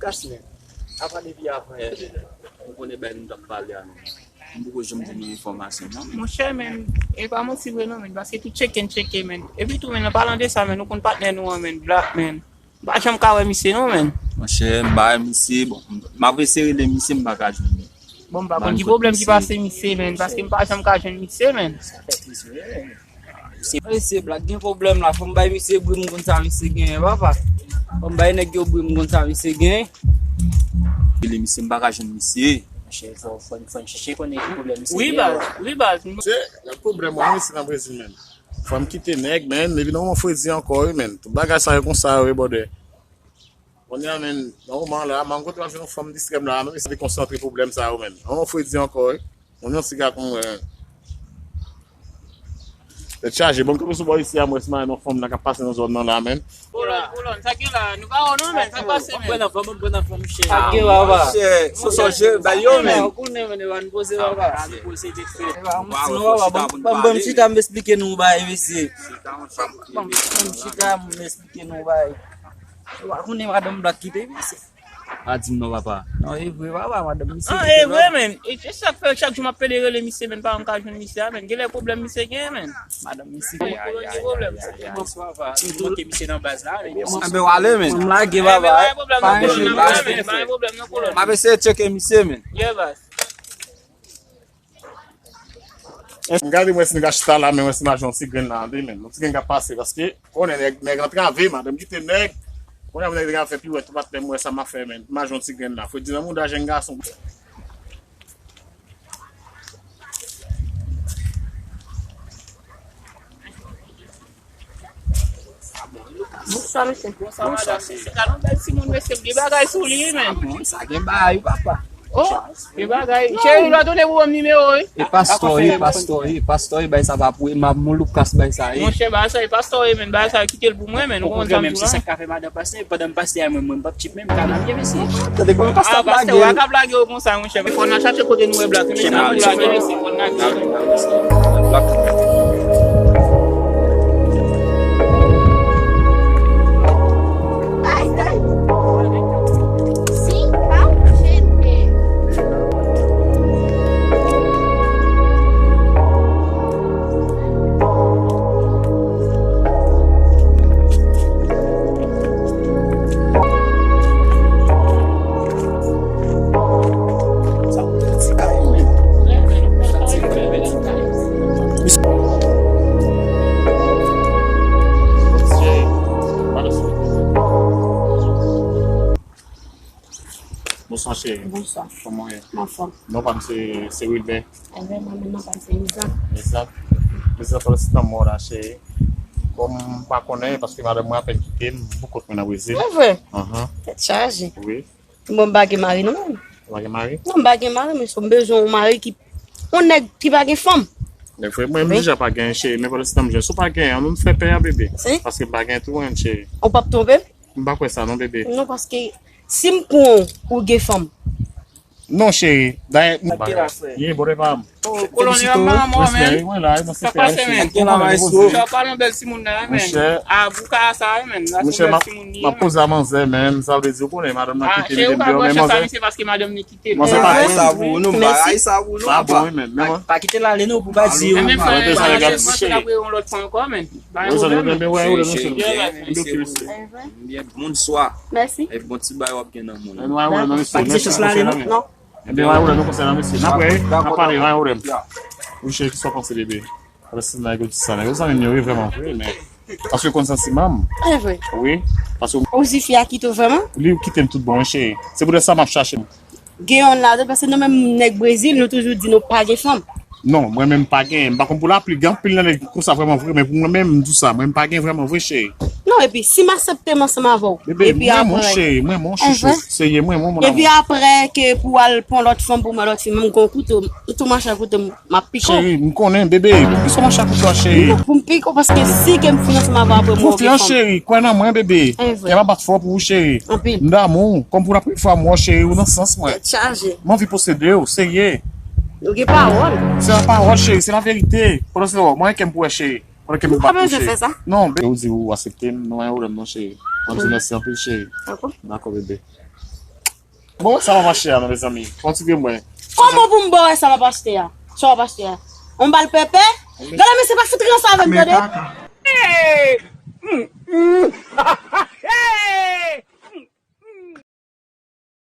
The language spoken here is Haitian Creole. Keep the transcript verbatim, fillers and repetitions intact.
Kas men, apa depi avan yè, nou konnen bagay nou t ap pale a, men m poko janm jwenn yon enfòmasyon, non. Monchè, men, e pa manti vre, non, men, paske tou tcheke n tcheke, men. Epi tou, men, an palan de sa, men, nou konn patnè nou an, men, Black, men. M pa janm ka wè misye, non, men. Monchè, m pa wè misye, bon, m ap eseye rele misye, m pa ka jwenn li. Bon, m pa konn ki pwoblèm ki pase misye, men, paske m pa janm ka jwenn misye, men. Misye, misye Black gen pwoblèm la, fò m bay misye bri, m konn sa misye genyen, papa. Fò m bay nèg yo bri, m konn sa misye genyen. Rele misye, m pa ka jwenn misye. Monchè, fò, fò, fò n chèche konnen ki pwoblèm misye genyen. Wi, baz, wi, baz. Se, gen pwoblèm, mwen, isi nan Brezil, men. Fò m kite nèg, men, epi nan yon fredi ankò, wi, men. Tout bagay sa yo konsa, wi, brother. Kounye a, men, nan moman la, m kote m ap jwenn yon fanm distrè m la, menm si se konsantre pwoblèm sa yo, men. Yon fredi ankò, wi. Yon, yon siga pou mwen. Tèt chaje, bon, m kanpe sou bò isi a, m wè si m wè yon fanm nan k ap pase nan zòn nan la, men. Kolòn, kolòn, sa gen la, nou pa wè non, men, sa pase, men. M pran nan fanm, m pran nan fanm, chè. Sa gen, papa. Chè, sou sonje, ba yo, men. Ou konnen, men, nou poze, papa. Nou poze vit fè. Bon, bon, chita, m esplike nou bagay, mesye. Bon, bon, chita, m esplike nou bagay. Ou pa konnen madanm Black kite, mesye. Pa di m non, papa. Non, e vre, papa, madanm misye. Ah, e vre, men. E se sa k fè chak jou m ap pede rele misye, men, pa m ka jwenn misye a, men. Genlè pwoblèm misye gen, men. Madanm misye gen pwoblèm. Bonswa, papa. M manke misye nan baz la, men. Anben, w ale, men. M lage, papa. Pa gen pwoblèm, men. Pa gen pwoblèm, non, kolòn. M ap eseye tcheke misye, men. Yeah, baz. M gade mwen si m ka chita la, men mwen si m pa jwenn yon ti grenn la, tande, men. Yon ti grenn k ap pase, paske, konnen nèg, nèg antrave, madanm kite nèg. Konnen nèg antrave, pi wè, tou patnè m wè sa m ap fè, men. M pa jwenn yon ti grenn la. Fredi nan mouda jèn gason. Bonswa, mesye. Bonswa, madanm. Mesye, gade yon bèl timoun, mesye. Gen bagay sou li, wi, men. Sa bon, sa gen bagay, wi, papa. Oh, gen bagay. Cheri, lò tounen pou ban m nimewo, wi. E pastò, e pastò, e pastò, e bay sa pa pou, e m ap moun Lucas bay sa, e. Monchè, bay sa, e pastò, e, men, bay sa, kite l pou mwen, men. Ou konprann sa m di w la? Sa k ka fè madanm pastè, pandan m pastè a, mwen, mwen, m p ap tchip menm, m ka lage, mesye. Tande kòman pastè ap lage. Ah, pastè, w ap lage w konsa, monchè. Men fò n al chache kote nou wè Black, men, n ap lage, mesye. Bonswa, cheri. Bonswa. Kòman w ye? M anfòm. Non pa m se, se Wilbert. Enben, mwen menm, non pa m se Mizan. Mizan. Mizan, fè l sitan mò la, cheri. Kòm m pa konnen, paske madanm mwen apèn kite m, m pou kont mwen nan Brezil. Se vre? Ahan. Tèt chaje. Wi. Bon, m pa gen mari non, menm. Ou pa gen mari? Non, m pa gen mari, men m bezwen yon mari ki, yon nèg ki pa gen fanm. Men frè mwen, m deja pa gen, cheri, men pandan se tan m jwenn. Si w pa gen, ann nou fè pè a, bebe. Si? Paske m pa gen tou, en, cheri. Ou p ap twonpe m? M pa kwè sa, non, bebe. Non, paske si m pran w, ou gen fanm. Non, cheri. Dayè, m pa gen. Ye, bòdè pa m. Oh, kolonèl, m nan mò, men. Respè, wi, mwen la, mwen se pè, cheri. Sa pase, men? Gen la, maestro. Sa pa yon bèl timoun la, men. Monchè. A, bouka sa, men. Monchè, m ap, m ap poze a manzè, men. Sa vle di, ou konnen, madanm nan kite m deyò, men manzè. Cheri, ou pa pran chans sa, misye, paske madanm li kite l. Manzè pa bon. Sa bon, non, m pa rayi sa pou nou, papa. Sa bon, wi, men, men mwen. Pa kite l ale, non, pou pa di yo. Men frè, pa pran chans sa, l ap yon lòt fwa ankò, men. Pa gen pwoblèm. Cheri, cheri, cheri, cheri, bonswa. Mèsi. E bon ti bagay w ap gen nan moun. Ann wè, wè, non, mesye. Pa kite chans la ale, non. Non. Ebyen, wè, wè, nou konsa, mesye. N ap wè, n ap pale, wè, wè. Wi, cheri, kisa w panse, bebe? Palestinay yo di sa, nèg yo zanmi m yo, wi, vrèman vre, men paske yo konn santiman m. E vre. Wi, paske. Ou di fi a kite w vrèman? Li kite m tout bon, wi, cheri. Se poutèt sa m ap chache m. Gen yonn ladan, paske nou menm nèg Brezil, nou toujou di nou pa gen fanm. Non, mwen menm m pa gen. M pa konn pou lapli, gen anpil nan nèg konsa vrèman vre, men pou mwen menm, m di w sa, mwen m pa gen vrèman vre, cheri. Non, epi si m aksepte m ansanm avè w, epi apre. Bebe, mwen renmen w, cheri, mwen renmen w, chouchou. Serye, mwen renmen w, mon amour. Epi apre ke pou w al pran lòt fanm, pou mwen lòt fi, menm gon koute, ou tou mache koute m. M ap pike w. Cheri, m konnen, bebe, pou kisa w mache ak kouto a, cheri? Non, pou m pike w, paske si ke m fin ansanm avè w apre m wè w gen fanm. Konfyans, cheri, kwè nan mwen, bebe. Kè m ap bat fò pou ou, cheri. Anpil. M damou w, kòm pou la premyè fwa m wè w, cheri, ou nan sans mwen. Tèt chaje. M anvi posede w, serye. Nou gen pawòl. Se la pawòl, cheri, se la verite. Pandan se tan, mwen kè m pou wè, cheri. Pandan ke m bat pou, cheri. Ou pa bezwen fè sa. Non, bebe, ou di ou aksepte m, non, pa gen pwoblèm non, cheri. Mwen di mèsi anpil, cheri. Dakò. Dakò, bebe. Bon, sa m ap achte a non, mezanmi. Fon ti grenn mwen. Kòman pou m ba w sa m ap achte a? Sa w ap achte a? On bal pèpè? Gade mesye pa fout ranse avè m tande.